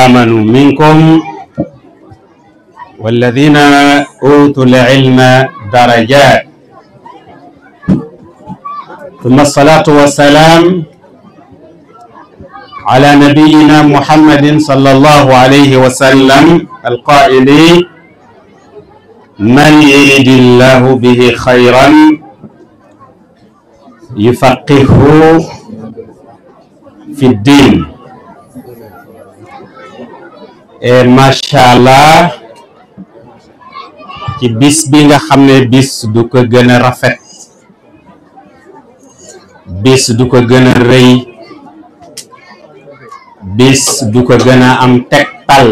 آمنوا منكم والذين أوتوا العلم درجات ثم الصلاة والسلام على نبينا محمد صلى الله عليه وسلم القائل من يريد الله به خيرا يفقهه في الدين. Et machallah ci bis bi nga xam ne bis du ko gën a rafet, bis du ko gën a rëy, bis du ko gën a am tegtal,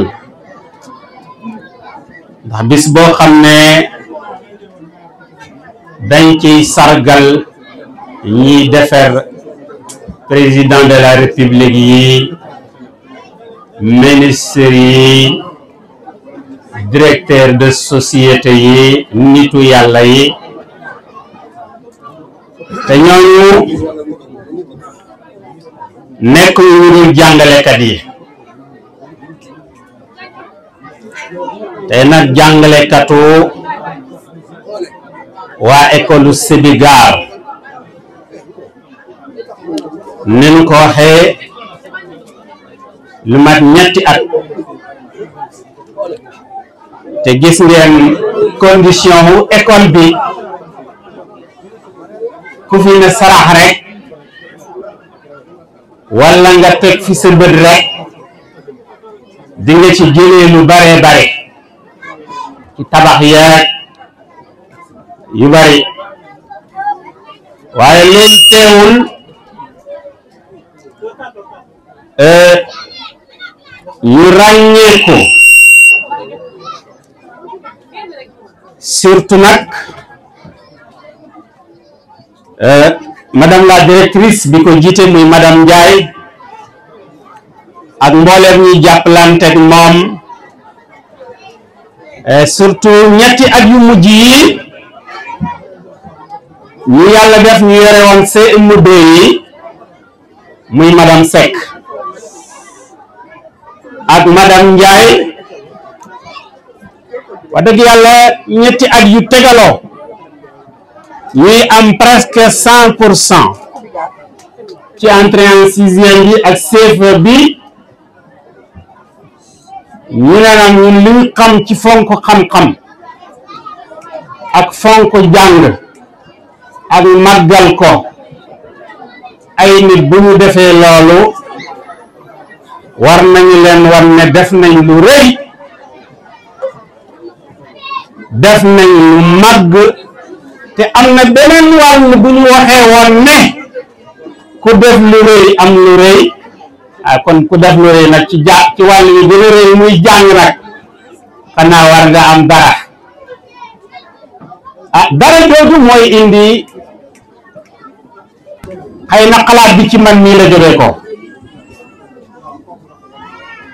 ndax bis boo xam ne dañ ciy sargal ñiy defar président de la république yi, ministre yi, directeur de société yi, nitu yàlla yi, te ñooñu nekk ñu dul jàngalekat yi. te nag jàngalekatu waa école Sébigar ni ñu ko waxee lu mat ñetti at, te gis ngeen condition wu école bi, ku fi ne sarax rek walla nga teg fi sa bët rek di nga ci jëlee lu bare bare ci tabax yeeg yu bari, waaye loolu teewul ñu ràññee ko surtout nag madame la directrice bi ko jiite muy madame Ndiaye ak mbooleem ñuy jàppalante ak moom, surtout ñetti at yu mujj yi ñu yàlla def ñu yore woon CM2 yi muy madame Seck ak madame Ndiaye. wax dëgg yàlla ñetti at yu tegaloo ñuy am presque 100% ci entrée en sixième bi ak CFEE bi. ñu ne nag ñun li ñu xam ci fonk xam-xam ak fonk jàng ak màggal ko, ay nit bu ñu defee loolu war nañu leen wan ne def nañ lu rëy, def nañ lu màgg, te am na beneen wàll bu ñu waxee woon ne ku def lu rëy am lu rëy. kon ku def lu rëy nag ci wàll yi gën a rëy muy jàng nag xanaa war nga am dara. dara jooju mooy indi xëy na xalaat bi ci man mii la jógee ko,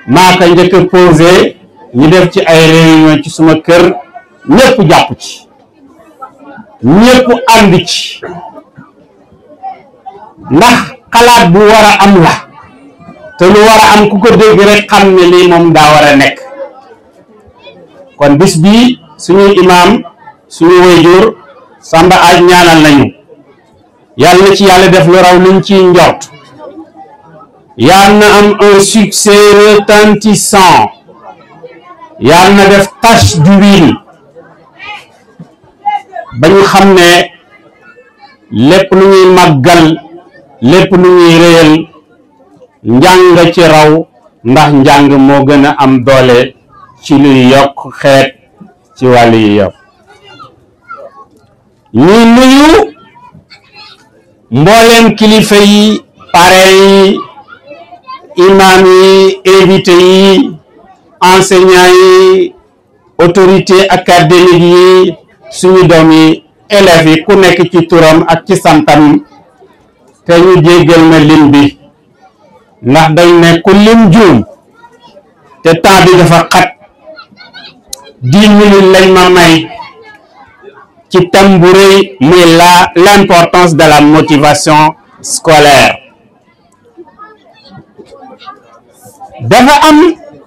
maa ko njëkk a posé, ñu def ci ay réunion ci suma kër, ñëpp jàpp ci, ñëpp ànd ci, ndax xalaat bu war a am la, te lu war a am ku ko dégg rek xam ne lii moom daa war a nekk. kon bis bii suñuy imaam, suñu wayjur Samba Aj ñaanal nañu yàlla na ci yàlla def lu raw luñ ciy njort, yàlla na am un succès retentissant, yàlla na def tache d'huile ba ñu xam ne lépp lu ñuy màggal, lépp lu ñuy réyal, njàng ci raw, ndax njàng moo gën a am doole ci luy yokk xeet ci wàllu yi yokk. ñuy nuyu mbooleem kilifa yi, parrain yi, imam yi, invité yi, enseignants yi, autorité académique yi, suñu doom yi, élèves yi, ku nekk ci turam ak ci santam, te ñu jéggal ma lim bi ndax dañ ne ku lim juum, te temps bi dafa xat. 10 minutes lañ ma may ci thème bu rëy muy l'importance de la motivation scolaire. dafa am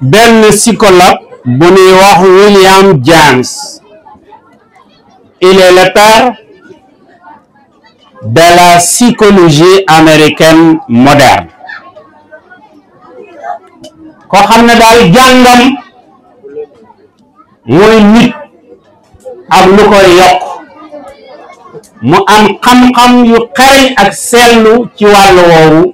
benn psychologue bu ñuy wax William James. Il est le père de la psychologie américaine moderne. Ko xam ne daal jàngam mooy nit ak lu koy yokk mu am xam-xam yu xarañ ak seetlu ci wàllu woowu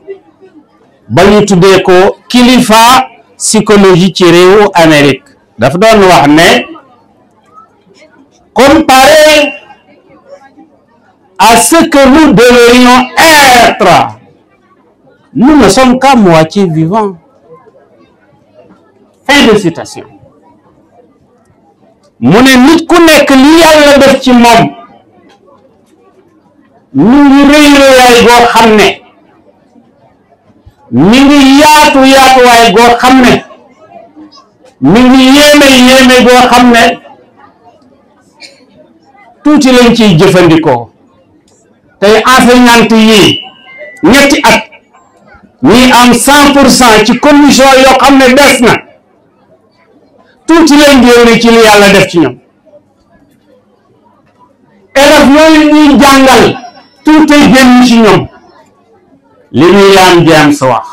ba ñu tuddee ko kilifa psychologie ci réewu Amérique. dafa doon wax ne comparé à ce que nous devrions être, nous ne sommes qu'à moitié vivants. Fin de citation. mu ne nit ku nekk li yàlla def ci moom mi ngi rëy rëyaay goo xam ne mi ngi yaatu yaatuwaay goo xam ne mi ngi yéeme yéeme goo xam ne tuuti lañ ciy jëfandikoo. tey enseignante yi ñetti at ñi am 100% ci condition yoo xam ne des na tuuti lañ génne ci li yàlla def ci ñoom. élèves yooyu ñuy jàngal tuuti génn ci ñoom li William James wax.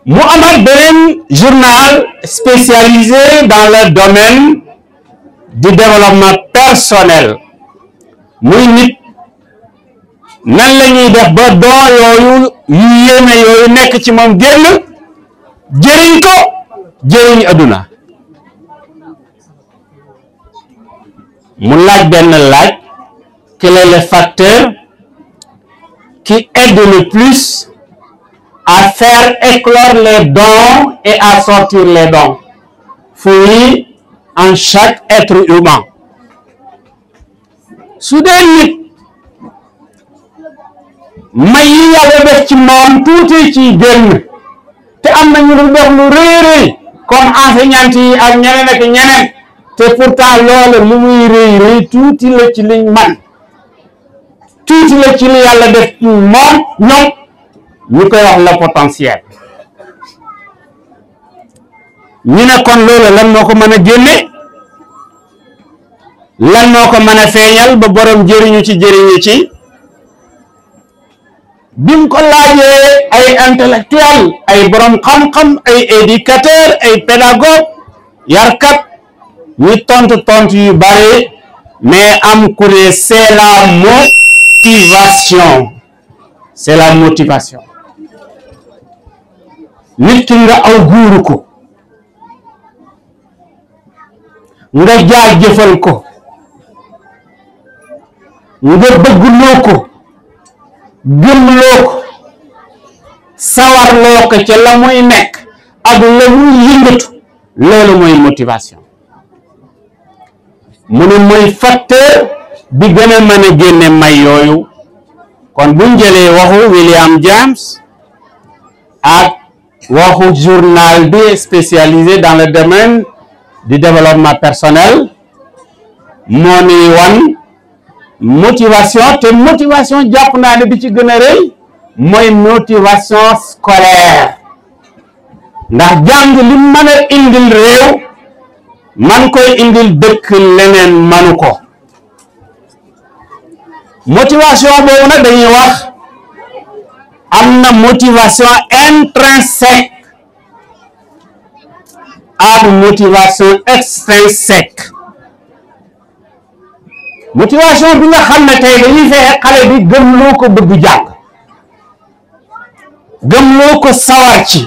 mu amaat beneen journal spécialisé dans le domaine du développement personnel. muy nit nan la ñuy def ba don yooyu yu yéeme yooyu nekk ci moom génn jëriñ ko jëriñ adduna. mu laaj benn laaj: quel est le facteur qui aide le plus à faire éclore les dons et à sortir les dons fouillés en chaque être humain? su dee nit may yi yàlla def ci moom tuuti ci génn te am na ñu def lu rëy rëy comme enseignante yi ak ñeneen ak ñeneen te pourtant loolu lu muy rëy rëy tuuti la ci liñ man tuuti la ci li yàlla def ci moom ñoom ñu koy wax le potentiel. ñu ne kon loolu lan moo ko mën a génne, lan moo ko mën a feeñal ba borom jëriñu ci bim ko laajee ay intellectuel, ay borom xam-xam, ay éducateur, ay pédagogue, yarkat ñi tontu yu bare, mais am ku ne c'est la motivation. C'est la motivation. nit ki nga aw guuru ko, nga jaajëfal ko, nga bëggloo ko, gëmloo ko, sawarloo ko ca la muy nekk ak la muy yëngatu, loolu mooy motivation. mu ne mooy facteur bi gën a mën a génne may yooyu. kon buñ jëlee waxu William James ak waxu journal bi spécialisé dans le domaine du développement personnel, moo ni wan motivation. te motivation jàpp naa ne bi ci gën a rëy mooy motivation scolaire, ndax jàng li mën a indil réew man koy indil dëkk leneen manu ko. motivation boobu nag dañuy wax am na motivation intrinsèque ak motivation extrinsèque. motivation bi nga xam ne tey dañuy fexe xale bi gëmloo ko bëgg jàng, gëmloo ko sawar ci,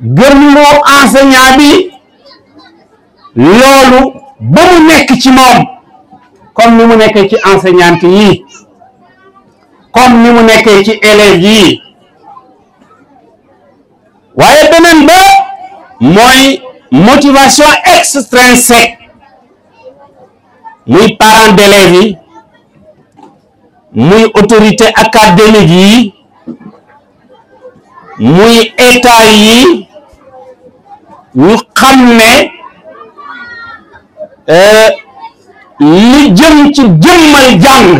gëmloo enseignant bi loolu ba mu nekk ci moom, comme ni mu nekkee ci enseignante yi, comme ni mu nekkee ci élèves yi. waaye beneen ba mooy motivation extrinsèque, muy parents d'élèves yi, muy autorité académique yi, muy état yi, ñu xam ne li jëm ci jëmmal jàng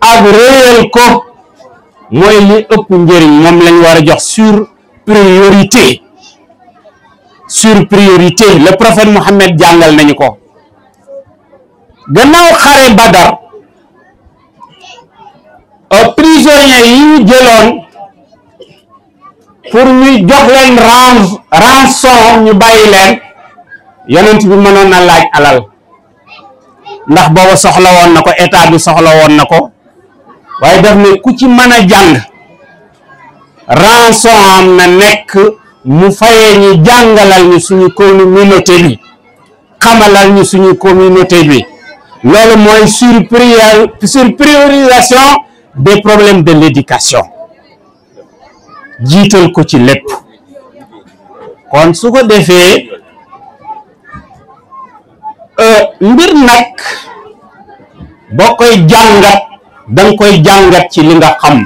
ak réyal ko mooy li ëpp njëriñ, moom lañ war a jox sur priorité. Sur priorité le prophète Mohammed jàngal nañu ko. Gannaaw xare Badar prisonniers yi ñu jëloon pour ñu jox leen rançon ñu bàyyi leen, yonent bi mënoon na laaj alal ndax booba soxla woon na ko, état bi soxla woon na ko, waaye daf ne ku ci mën a jàng rançon am na nekk mu fayee ñu jàngalal ñu suñu communauté bi, xamalal ñu suñu communauté bi. Loolu mooy sur priorisation des problèmes de l'éducation, jiital ko ci lépp. kon su ko defee mbir nag boo koy jàngat danga koy jàngat ci li nga xam.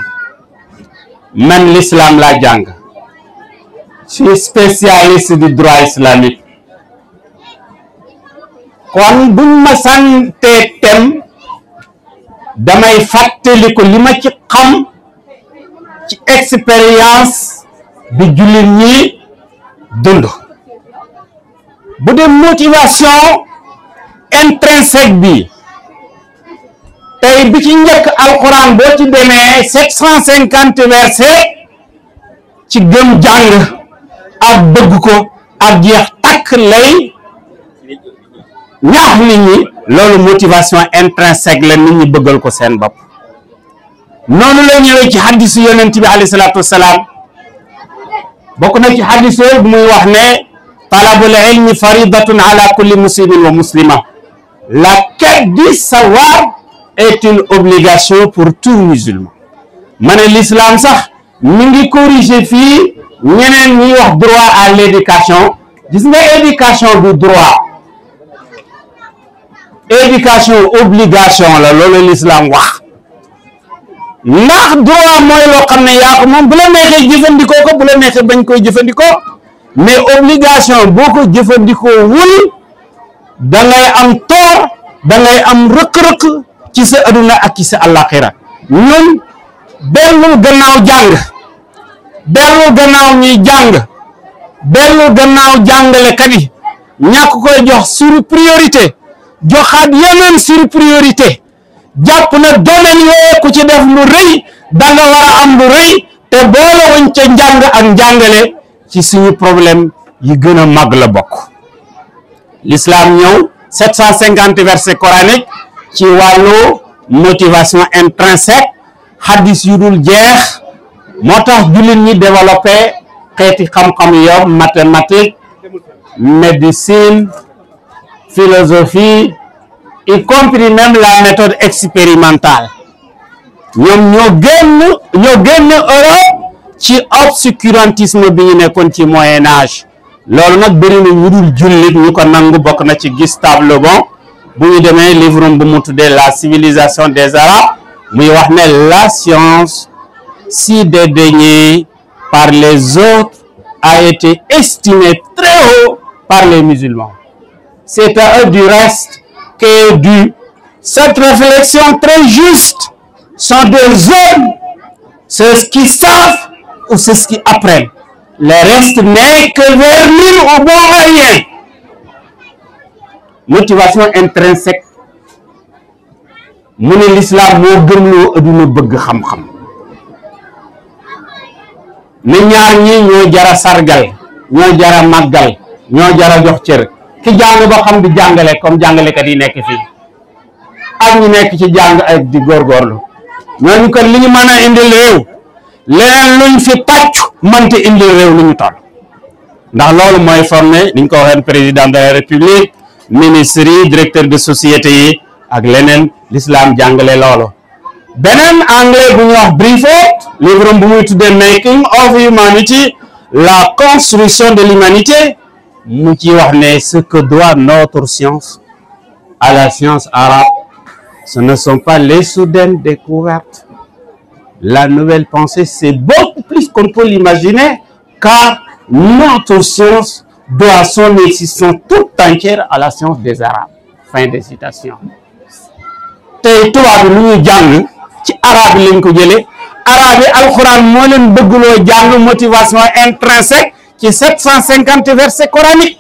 Man l'islam laa jàng, je suis spécialiste du droit islamique. kon buñ ma santee tem damay fàttali ko li ma ci xam ci expérience bi jullit ñi dund. bu dee motivation intrinsèque bi, tey bi ci njëkk alquran boo ci demee 750 versets ci gëm jàng ak bëgg ko ak jeex takk lay ñaax nit ñi. loolu motivation intrinsèque la, nit ñi bëggal ko seen bopp. noonu la ñëwee ci hadisu yonent bi alayhi salaatu wassalaam. bokk na ci hadis yooyu bu muy wax ne talabul ilmi faridatun ala kulli muslimin wa muslima. La quête du savoir est une obligation pour tout musulman. ma ne l'islam sax mi ngi corriger fii ñeneen ñuy wax droit à l'éducation. gis nga éducation du droit, éducation obligation la. loolu l'islam wax. ndax droit mooy loo xam ne yaa ko moom, bu la neexee jëfandikoo ko, bu la neexee bañ koy jëfandikoo, mais obligation boo ko jëfandikoo wul da ngay am tort, da ngay am rëq-rëq ci sa aduna ak ci sa àllaaxira. ñun dellu gannaaw jàng, dellu gannaaw ñuy jàng, dellu gannaaw jàngalekat yi, ñàkk koy jox sur priorité, joxaat yeneen sur priorité. jàpp na domaine yooyu ku ci def lu rëy da nga war a am lu rëy, te boole wuñ ca njàng ak njàngale ci suñu problème yi gën a mag la bokk. L'islam ñëw 750 versets coraniques ci wàllu motivation intrinsèque, hadis yu dul jeex. moo tax jullit ñi développé xeeti xam-xam yow mathématique, médecine, philosophie, y compris même la méthode expérimentale. ñoom ñoo génn Europe ci obscurantisme bi ñu nekkoon ci Moyen Âge. loolu nag bëri na ñu dul jullit ñu ko nangu, bokk na ci Gustave Le Bon. bu ñu demee livre bu mu tuddee La civilisation des Arabes, muy wax ne la science si dédaignée par les autres a été estimée très haut par les musulmans. C'est à eux du reste qu'est due cette réflexion très juste. Sont des hommes, ceux qui savent ou ceux qui apprennent. Le reste n'est que vermine ou bon à rien. Motivation intrinsèque. mu ne l'islam moo gëmloo adduna bëgg xam-xam. ne ñaar ñi ñoo jara sargal, ñoo jara màggal, ñoo jara jox cër. ki jàng ba xam di jàngale comme jàngalekat yi nekk fii ak ñu nekk ci jàng ak di góorgóorlu, ñooñu kon li ñu mën a indil réew leneen luñ fi pàcc mënte indil réew lu ñu toll. ndax loolu mooy formé niñ ko waxee président de la république, ministre yi, directeur de société yi ak leneen. l'islam jàngale loolu. beneen anglais bu ñu wax Briford, livre bu muy tuddee Making of Humanity, la construction de l'humanité, mu ci wax ne ce que doit notre science à la science arabe, ce ne sont pas les soudaines découvertes. La nouvelle pensée, c'est beaucoup plus qu'on peut l'imaginer, car notre science doit son existence toute entière à la science des Arabes. Fin de citation. tey tubaab bi lu ñuy jàng ci arabe lañ ko jëlee, arabe alquran moo leen bëgguloo jàng motivation intrinsèque ci 750 versets coraniques